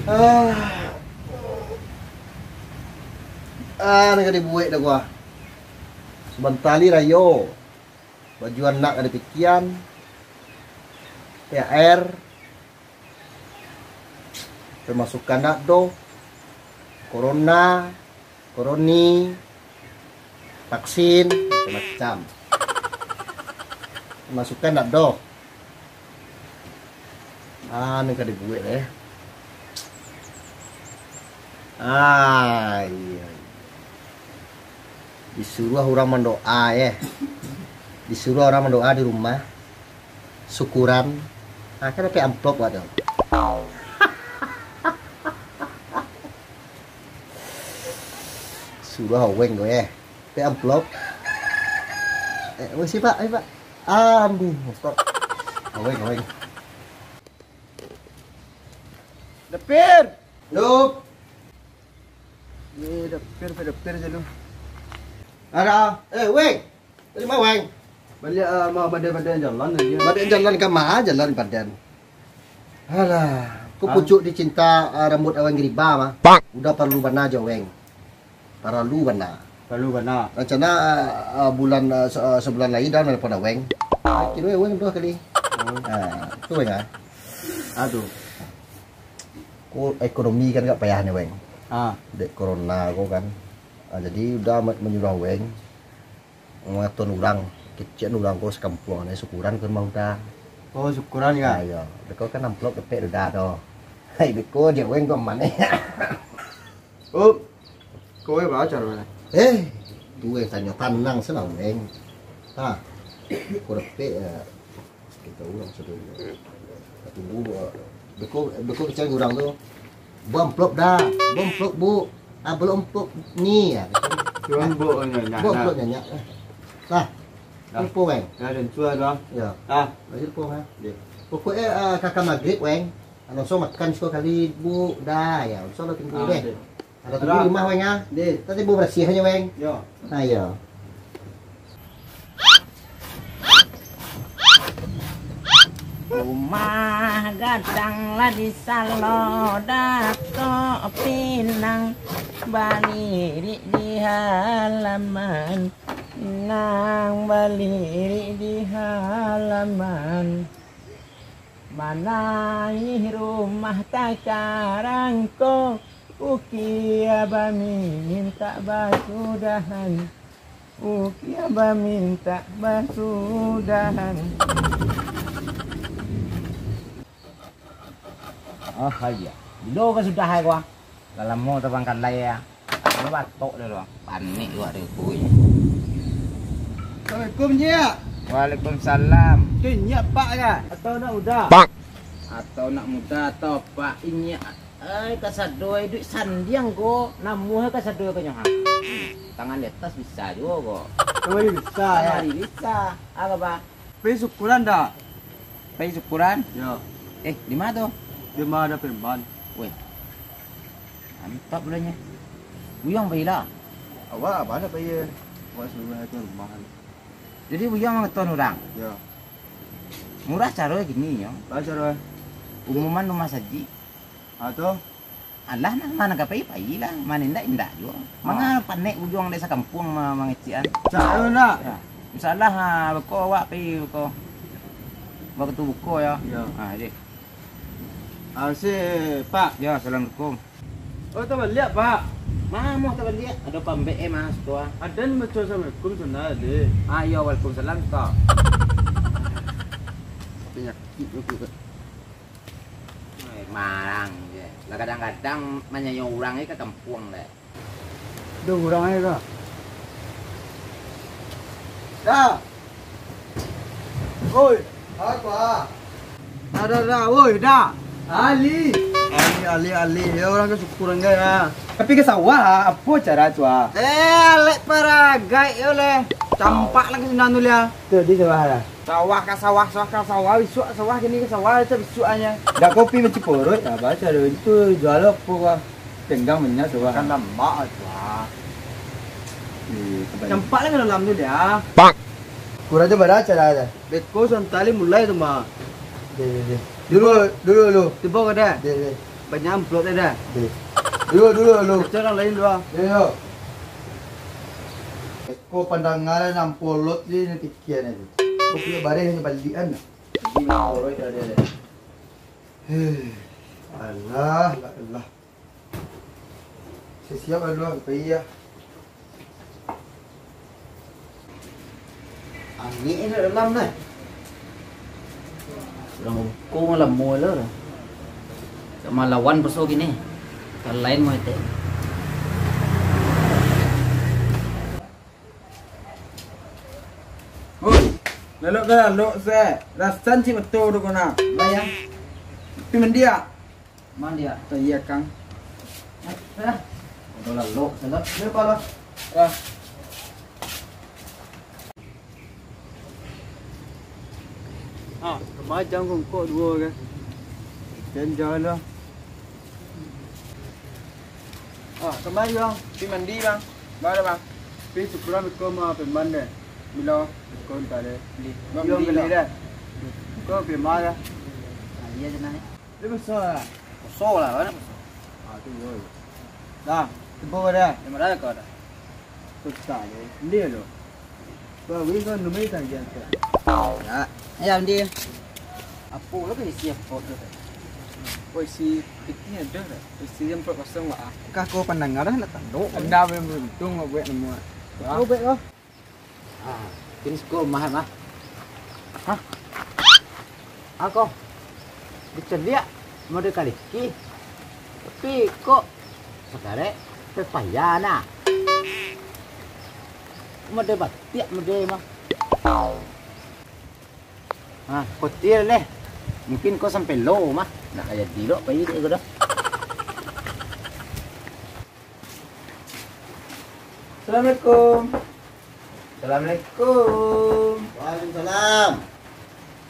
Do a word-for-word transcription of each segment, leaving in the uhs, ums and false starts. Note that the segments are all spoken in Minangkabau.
Ah. Ah, nan ka dibuek dah gua. Sabanta lai rayo. Baju anak ka dipikian. T H R. Pemasukan ndak doh. Corona, koroni, vaksin, macam-macam. Pemasukan ndak doh. Ah, nan ka dibuek, eh. Ah, iyo. Disuruah urang mandoa, eh. Disuruah urang mandoa di rumah. Syukuran. Ah, kan dapek amplop awak tu. Suruah Weng tu, eh. Dapek amplop. Eh, weh, si Pak, ayo, Pak. Ah, ambu, amplop. Weng, weng. Dapir. Yup. Ni dapir, dapir je lu. Ada. Eh, Weng. Dari ma, Weng? Baliak, ah, ma, badan-badan jalan aja. Badan jalan ka ma, jalan badan. Alah, ko pucuk dicinta, ah, rambut awan giriba mah. Udah paralu bana jo, Weng. Paralu bana. Paralu bana. Rancana, ah, bulan, ah, se-, ah, sabulan lai dah nelpon Weng. Kiro Weng duo kali. Hmm. Ah, tu Weng, ah. Aduh. Ko ekonomi kan agak payah ni, Weng. Ah. Dek corona ko kan. Ah, jadi udah ma-, manyuruah Weng. Mangaton urang, kecek urang ko sakampuang ni, syukuran ka rumah uda. Oh, syukuran ka? Ah, iyo. Beko kan amplop dapek uda tu. Hai, beko je Weng ko mane. Oh, ko Weng baca tu. Eh, tu Weng tanyo, tanang se lah, Weng. Ha. Ko dapek, eh, Kito urang sadonyo. Tunggu, beko, beko kecek urang tu. Bu amplop dah, bu amplop, Bu. Ah, belum amplop ni, ya. Cuman bu nyanyak. Bu amplop nyanyak. Nah, dah. Info, Weng. Dah, dan sudah dah. Ya. Ah. Masih info, ha? Dia. Pokoknya, ah, kaka magrib, Weng. Langsung makan sekali, Bu. Dah, ya. Insya Allah tunggu deh. Ada tunggu di rumah, Weng, ah. Deh. Tadi Bu barasiah aja, Weng. Yo. Ayo. Rumah gadang lah di salo Dato Pinang, balirik di halaman, nang balirik di halaman. Manaih rumah takarang ko, ukia bamintak basudahan. Ukia bamintak basudahan. Ah, iya. Bilo ka sudah ai ko, ah? Lah lamo tabangkalai, ah. Ado batok dek tu, ah. Panek awak dek tu, eh. Assalamualaikum, Nyiak. Waalaikumsalam. Tu Nyiak Pak kah? Atau nak muda? Atau nak muda, atau Pak, Nyiak. Ai, kasado iduik sandiang ko, namuah kasado ko nyo, ha. Tangan di atas bisa juo ko. Tangan di bisa, ya? Tangan di bisa. Apa, Pak? Pai syukuran dak? Pai syukuran? Yo. Eh, di ma tu? Di ma ado preman. Weh. Mantap bulanyo. Buyuang pai lah. Awak, awak nak pai, awak suruah ke rumah. Jadi buyuang mangaton urang? Yo. Murah caro gini, yo. Baa caro? Umuman rumah sajik. Ah, tu? Alah, nah, ma nan ka pai, pai lah. Ma nan indak, indak juo. Ah. Manga panek buyuang dek sakampuang ma-, mangecek an. Cak tu nak? Ya. Insyaallah, ha, beko awak pai beko. Wakatu buko, yo. Yo. Ha, jadi. Ah, si, Pak. Yo, assalamualaikum. Oh, tabaliak, Pak. Ma, amuah tabaliak. Ado pambek, eh, Mas, tu, ah. Aden baco assalamualaikum, sana, deh. Ah, iyo, waalaikumsalam, Ustaz. Penyakit, Pak. Eh, marang je. Lah, kadang-kadang manyanyo urang ni ka kampuang deh. Duh, urang ai ka. Dah. Oi, apa? Dah, dah, dah, oi, dah. Ali. Ali, Ali, Ali. Ya, urang ka syukuran, ya. Tapi ka sawah, ah. Apo cara tu, ah? Eh, alek paragai, yo, leh. Campak lah ka sinan tu, leh. Tu, di sawah lah. Sawah ka sawah, sawah ka sawah, bisuak ka sawah, kini ka sawah, bisuak nyo. Dak kopi mancipurut, nah, baca tu. Itu jual apo, Pak? Tenggang minyak, sawah. Kan lamak tu, ah. Iya, kembali. Nampak lah ka dalam tu, dia. Kurang tu bara cara dah. Beko santali mulai tu, mah. Deh, deh, deh. Dulu, dulu, dulu. Tibo ka dah? Deh, deh. Banyak amplop dah. Deh. Dulu, dulu, dulu. Baca urang lain dulu, ah. Yo, yo. Ko pandanga nan ampolot ni, ni pikia ni. Ko punya bareh ni balian. Di ampolot dah ada. Heh. Alah, lah, alah. Siap-siap lah dulu, ah, pai ah. Angek ni dalam dah. Urang buko malam lo dah. Ka malawan paso kini. Ka lain mau etek. Oi, lalok ka lalok se. Rasan cik betul tu kona. Bayang. Tapi mandiak. Mandi, ah? Tak iya, Kang. Eh, dah. Udah lalok, salah. Dia apa lah? Ah. Ah, kemajang kok duo ke? Jangan lah. Ah, kemari, Bang. Pi mandi, Bang. Mana, Bang? Pi syukuran ko mah peman deh. Bilo ko entah deh. Beli. Bang, beli, beli deh. Ko pi mah dah. Ah, iya, jenah ni. Dia besar lah. Kosong lah, banyak kosong. Ah, tu, boy. Dah, tibo dah. Di mana kau dah? Susah deh. Dia lo. Kau win kau numai tak dia tu. Ya. Ya, dia. Apa lo ke isi apa tu? Kau isi piti ada tak? Isi yang perut kosong lah. Kah kau pandanga dah nak tanduk? Anda memang beruntung kau buat nemu. Kau buat kau. Ah, jenis ko mah, mah. Hah? Ako dicaliak mode kaliki, tapi kok sakarek pepaya nah. Mode batiak mode mah. Ah, kotil deh. Mungkin ko sampai lo mah. Nak kaya dilok pai dek ko dah. Assalamualaikum. Assalamualaikum. Waalaikumsalam.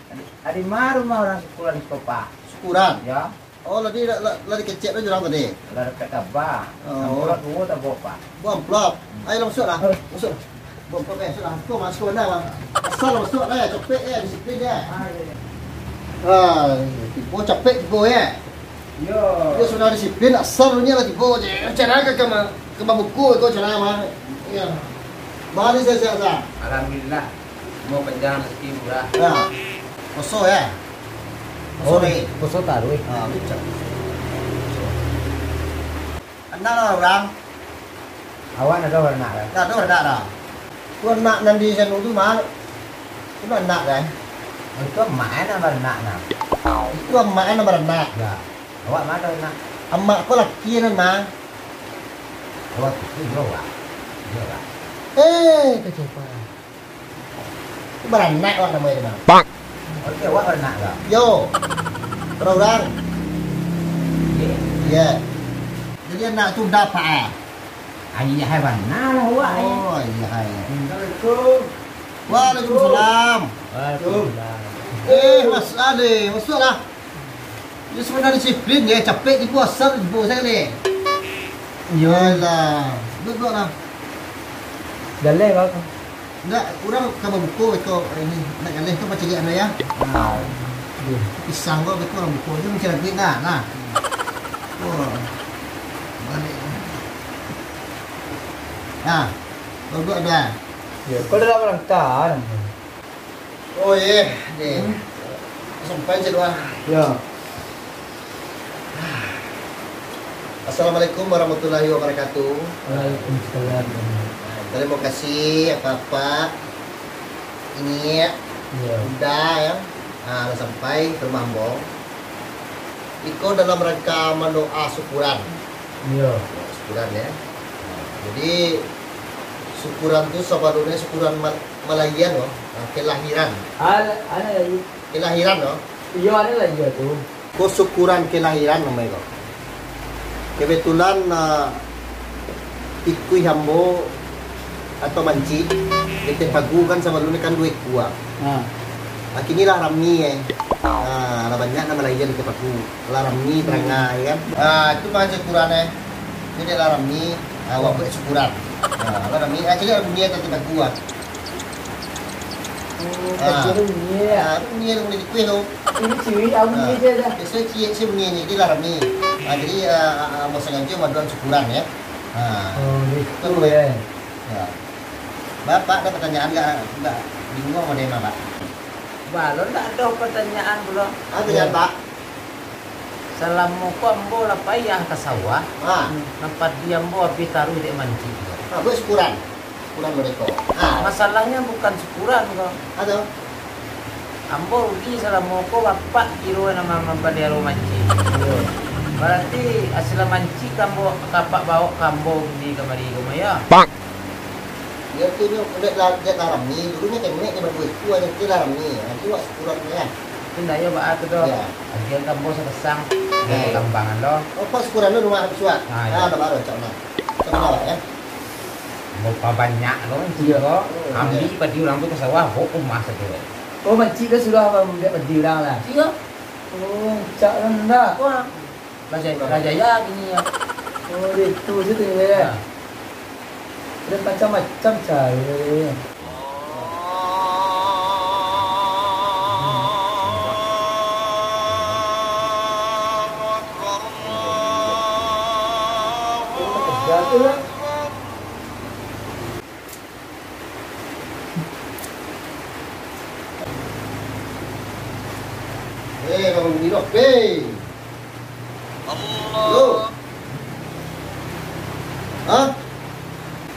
Adi, adi ma rumah urang syukuran di Kopa? Syukuran? Ya. Oh, tadi lah, lah, lah dikecek tu urang tadi. Lah dapek kaba. Oh. Amplop duo tabok, Pak. Buah amplop. Hmm. Ayo, lah, masuk lah. Eh. Masuk lah. Buah amplop, eh, masuk lah. Masuk, masuk, bana, bang. Asal masuk lah, capek, eh, disiplin, eh. Ah, iya, iya. Ah, tibo capek tibo, eh. Yo. Yo sudah disiplin, asal nyo lah tibo je. Cara ka, ka ma-, ka mabuko ko cara mah. Yo. Bali sehat-sehat, Sa? Alhamdulillah. Umua panjang, rezeki murah. Ya. Poso, ya? Poso. Oh, ni. Poso taruih. Ah, bicak. Anak lah urang. Awak ado baranak, kan? Dah ado baranak dah. Tu anak nan di sanu tu, mah. Tu anak, kan? Oh, itu amak, eh, nan baranak, nah. Itu amak, eh, nan baranak. Ya. Awak ma ado anak? Amak ko laki nan, mah. Awak tu, iyo, Wak. Iyo, Wak. Eh, kecewa. Tu baranak awak namo itu, Bang. Bang. Oke, awak baranak, Bang? Yo. Urang-urang. Iya. Iya. Jadi anak tu dapat, ah? Ayah hai bana lah awak, eh. Oh, ayah hai. Assalamualaikum. Waalaikumsalam. Waalaikumsalam. Eh, Mas Ade, masuklah. Dia sebenarnya disiplin, dia capek tibo asal tibo sajo leh. Iyolah, duduklah. Jaleh, Bang. Ndak, urang ka babuko iko, ini, nak jaleh tu macam ni, ya. Nah, pisang kau betul urang buko tu macam ni, nah, nah. Oh. Balik. Nah, duduk dah. Ya, kau dah lapar kan? Oh, iya, deh. Hmm. Sampai je doa. Ya. Assalamualaikum warahmatullahi wabarakatuh. Waalaikumsalam. Terima kasih, Apak-apak. Ini ya, ya. Udah ya. Ah, lah sampai ke rumah ambo. Iko dalam rangka mandoa syukuran. Iya. Syukuran, ya. Jadi, syukuran tu sabalumnyo syukuran mal-, malahian, loh. Ah, kelahiran. Ada, ada lagi. Kelahiran, loh. Iya, ada lagi ya tu. Ko syukuran kelahiran namanya ko. Kebetulan, ah, ikuih ambo atau mancik, ketek pagu kan sabalumnyo kan duo ikua. Ha. Ah, kini lah rami, eh. Ah, lah banyak nan malahian ketek pagu. Lah rami, hmm, taranga, ya kan? Ah, itu mah syukuran, eh. Ini lah rami, ah, awak buek syukuran. Ah, lah rami, ah, jadi lah rami atau ketek pagu, ah. Oh, ah, kacau tu bunyi, ya? Ah, bunyi tu bunyi kuih tu. Ciwi-ciwi, ah, bunyi, ah, je dah. Biasanya ciek sih bunyi ni, dia lah rami. Ah, jadi, ah, ah, ah, mau sengaja maduan syukuran, ya. Ah. Oh, gitu, ya. Ya. Bapak ada pertanyaan nggak, nggak bingung sama dia, Pak? Balun, ndak ado pertanyaan pulo. Ah, pertanyaan, ya, Pak. Salamo ko ambo lah payah ka sawah, ah, nan padi ambo abih taruih dek mancik. Ah, buek syukuran. Syukuran mereka. Ah. Masalahnyo bukan syukuran ko. Ado. Ambo rugi salamo ko bapak kiro nan ma-, mampaliaro mancik. Iyo. Bararti hasil mancik ka ambo, ka apak bawok ka ambo buli kamari ko mah, yo. Pak. Iyo tu nyo, dek lah, dek lah rami, dulu nyo kemek nyo baduo ikua, nyo tu lah rami. Nanti wak syukuran nyo, yo. Tapi ndak yo baa tu doh. Yo. Agiahan ka ambo sapasang, eh, agiahan tambangan lo. Oh, kok syukuran lo rumah habis wak? Ah, iyo. Ah, dah baru, cak mano? Cak mano, Wak, yo? Babanyak lo, mancik lo. Iyo. Oh, ambiak, iyo, padi urang tu ka sawah, baok ka rumah sajo. Oh, mancik lo sudah ambiak padi urang lah? Iyo. Oh, cak rendah. Wah. Raja, Raja ya kini ya. Oh, di itu situ ya. Nah. Ada macam-macam cara. Allahu Akbar, Allahu Akbar. Eh, bangun tidur, eh. Allah. Yo. Hah?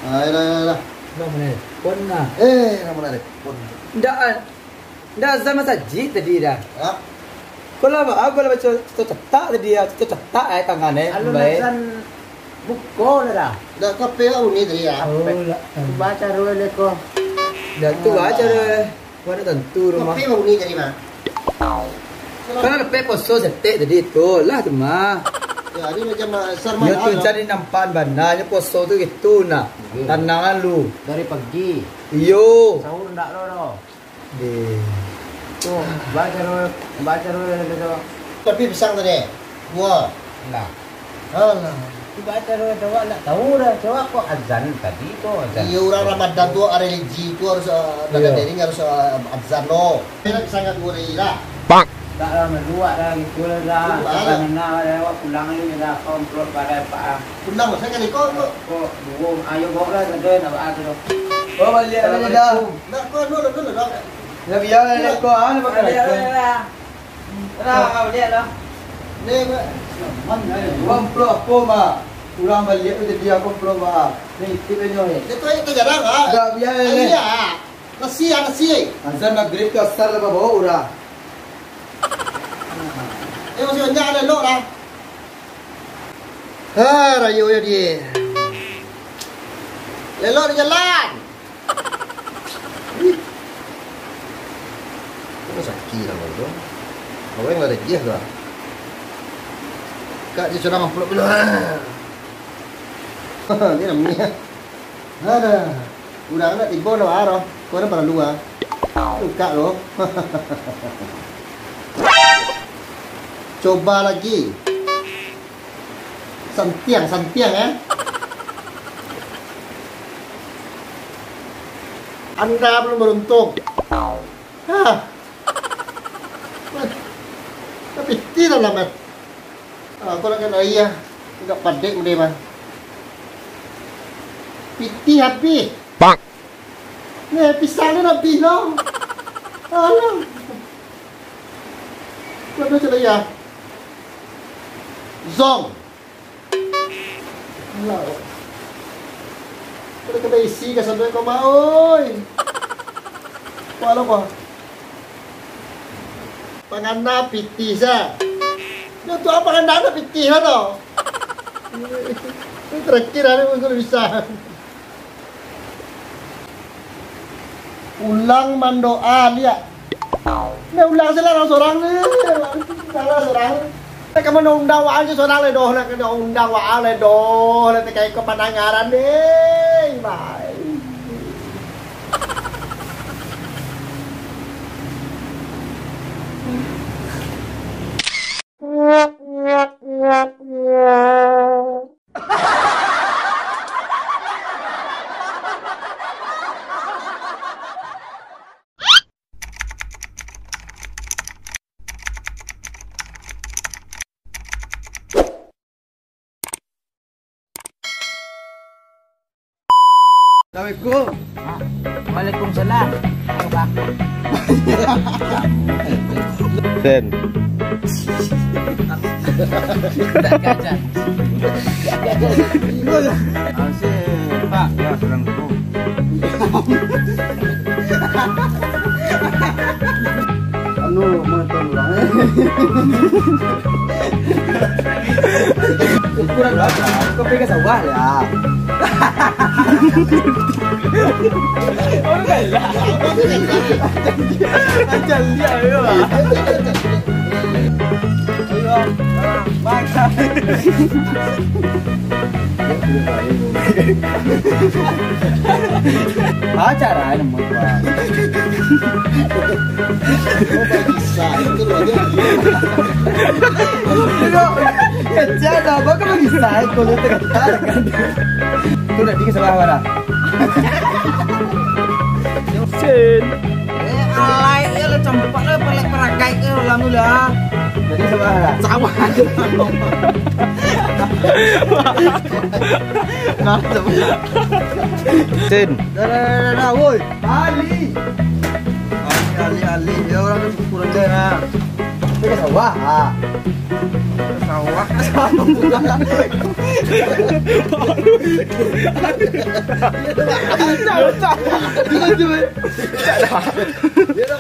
Ah, iyalah, iyalah, iyalah. Lah, mana? Pon lah. Eh, lah, mana? Pon. Ndak, ah. Ndak azan masajik tadi dah. Hah? Kau lah, ah, kau lah baco cetak tadi ya, cetak eh, tangan eh. Alun baik. Azan buko lah dah. Dah kape awak bunyi tadi ya? Oh, lah. Baca dulu leko. Dah tu baca dulu. Kau dah tentu rumah. Kape awak bunyi tadi, Mak? Kan ado pe poso setek tadi tu lah tu mah. Ya, ini macam, ah, sar. Yo tu malam, cari nampak bana nyo poso tu gitu nah. Iya. Tanangan lu. Dari pagi. Iyo. Sahur ndak lo doh. Deh. Tu, baca dulu, baca dulu dari tu. Tapi pisang tadi, dua. Nah. Alah. Baca dulu, coba ndak tahu dah. Coba kok azan tadi tu, azan. Iya, urang Ramadan tu, religi tu harus, eh, tanda diri harus, eh, azan lo. Kita pisang kat dua hari lah. Pak. Tak lah, meluak dah, gitu lah dah. Alah. Kena dah, awak pulang ni dah, komplot pada Pak. Pulang, saya kali kau tu. Kok, duo, ayo bawa lah, ada nak buat apa tu. Oh, balik lah dah. Nak kau dulu, dulu dah. Lah, biar lah, kau, ah, nak pakai. Balik lah. Lah, balik lah. Ni, Mak. Mana, eh? Dua puluh apa, Mak? Urang baliak tu jadi apa puluh, Mak? Ni, tip aja ni. Dia tu aja tu jarang, ah. Dah, biar lah. Iya. Nasi, ah, nasi. Azan maghrib tu asar lah bawa urang. Eh, masih banyak ada elok lah. Ha, rayo yo die. Lelok di jalan. Ih. Kena sakit lah kau tu. Awak yang ada giah tu lah. Kak, dia sudah mampu dulu. Ni namanya. Ada. Urang nak tibo nak arah. Kau ada paralu ah. Buka lo. Coba lagi. Santiang, santiang, eh. Anda belum beruntung. Hah. Tapi tidak lama. Ah, kau nak kena iya. Agak padek benda mah. Pitih habis. Pak. Ni pisang ni habis no. Alah. Kau ada celaya. Zong. Alah. Kau ada kena isi ka sana kau mah, oi. Kau alah apa? Pangana pitih sa. Yo tu apa pangana pitih lah tu. Ini terakhir hari pun kalau bisa. Ulang mandoa liak. Nah, ulang salah sorang ni. Salah sorang. Nak ka mano undang wa aja sorang le doh, nak ka undang wa le doh, nak ka iko pandangaran ni. Bye. Assalamualaikum. Waalaikumsalam. Ayo, Bang. Sen. Asik, Pak. Ya, salam. Anu, mantan urang. Ukuran berapa? Kau pegang sawah ya? Orang galak. Macam dia, ya. Ayo, maksa. Ah, cara aja nemu, Bang. Bisa, itu loh, dia. Kecil dah, Bang, kan bisa, kalau tengah tarik kan. Itu dah dikit salah, Bang, dah. Sen. Eh, alai, ya, lo campak lo, palek parakai ke, ulang dulu, ah. Jadi, sawah lah. Sawah aja. Nah, sawah. Sin. Dah, dah, dah, dah, dah, woi. Ali. Ali, Ali, Ali. Ya, orang tu kurang dia, nah. Tapi ke sawah, ah. Ke sawah. Dia dah